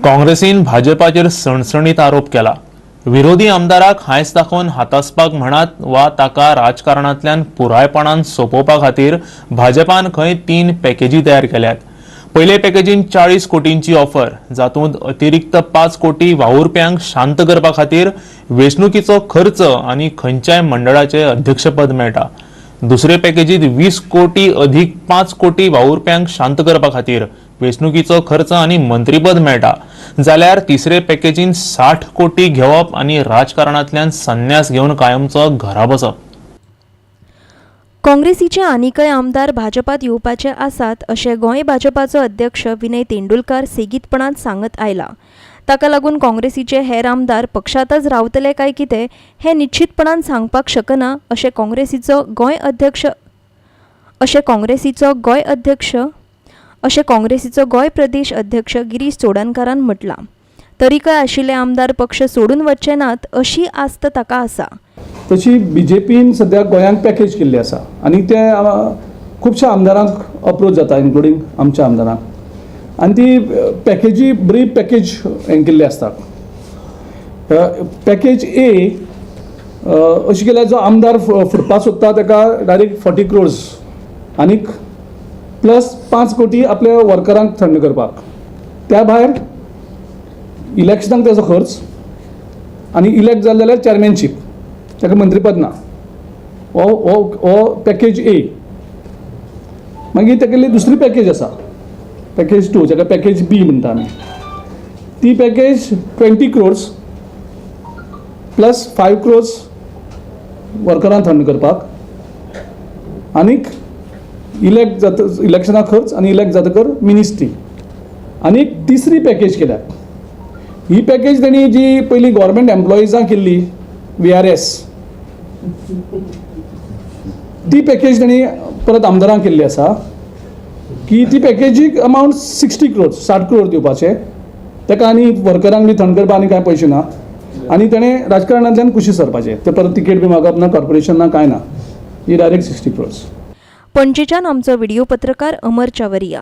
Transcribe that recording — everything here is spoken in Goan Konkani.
काँग्रेसीन भाजपाचेर सणसणीत आरोप केला. विरोधी आमदाराक हांयस दाखोवन हातासपाक म्हणात वा ताका राजकारणांतल्यान पुरायपणान सोंपोवपा खातीर भाजपान खंय 3 पॅकेजी तयार केल्यात. पयले पॅकेजीन 40 कोटींची ऑफर, जातूंत अतिरिक्त 5 कोटी वावुरप्यांक शांत करपा खातीर वेंचणुकीचो खर्च आनी खंयच्याय मंडळाचे अध्यक्षपद मेळटा. दुसरे पॅकेजीत 20 कोटी अधिक 5 कोटी वावुरप्यांक शांत करपा खातीर वेंचणुकीचो खर्च आनी मंत्रीपद मेळटा. जाल्यार तिसरे पॅकेजीन 60 कोटी घेवप आनी राजकारणांतल्यान संन्यास घेवन कायमचो घरा बसप. काँग्रेसीचे आनीकय आमदार भाजपात येवपाचे आसात अशें गोंय भाजपाचो अध्यक्ष विनय तेंडुलकार सेगीतपणान सांगत आयला. ताका लागून काँग्रेसीचे हेर आमदार पक्षांतच रावतले काय कितें हें निश्चितपणान सांगपाक शकना अशें काँग्रेसीचो गोंय अध्यक्ष अशें काँग्रेसीचो गोंय अध्यक्ष अशें काँग्रेसीचो गोंय प्रदेश अध्यक्ष गिरीश चोडणकारान म्हटलां. तरीकय आशिल्ले आमदार पक्ष सोडून वचचे नात अशी आस्त ताका आसा. तशी बीजेपीन सद्या गोंयांक पॅकेज केल्ली आसा आनी ते खुबश्या आमदारांक अप्रोच जाता, इन्क्लुडींग आमच्या आमदारांक, आनी ती पॅकेजी बरी पॅकेज हें केल्ली आसता. पॅकेज ए अशी केल्यार जो आमदार फुटपाक सोदता ताका डायरेक्ट 40 क्रोर्स आनीक प्लस 5 कोटी आपल्या वर्करांक थंड करपाक, त्या भायर इलेक्शनाक तेजो खर्च आनी इलेक्ट जाले जाल्यार चॅरमॅनशीप, ताका मंत्रीपद ना. हो हो हो पॅकेज ए. मागीर तेगेली दुसरी पॅकेज आसा, पॅकेज 2, जाका पॅकेज बी म्हणटा आमी. ती पॅकेज 20 क्रोर्स प्लस 5 क्रोर्स वर्करांक थंड करपाक आनीक इलेक्ट जाता इलेक्शना खर्च आनी इलेक्ट जातकर मिनिस्ट्री. आनी एक तिसरी पॅकेज केल्या. ही पॅकेज तेणी जी पयलीं गोवोरमेंट एम्प्लॉइजांक केल्ली VRS, ती पॅकेज तेणी परत आमदारांक केल्ली आसा की ती पॅकेजीक अमावंट 60 क्रोर्स, 60 क्रोर दिवपाचे ताका आनी वर्करांक बी थंड करपाक आनी कांय पयशे ना आनी तेणें राजकारणांतल्यान कुशी सरपाचें, ते परत तिकेट बी मागप ना, कॉर्पोरेशन ना, कांय ना, ही डायरेक्ट 60 क्रोर्स. पणजेच्यान आमचो व्हिडिओ पत्रकार अमर चावरिया.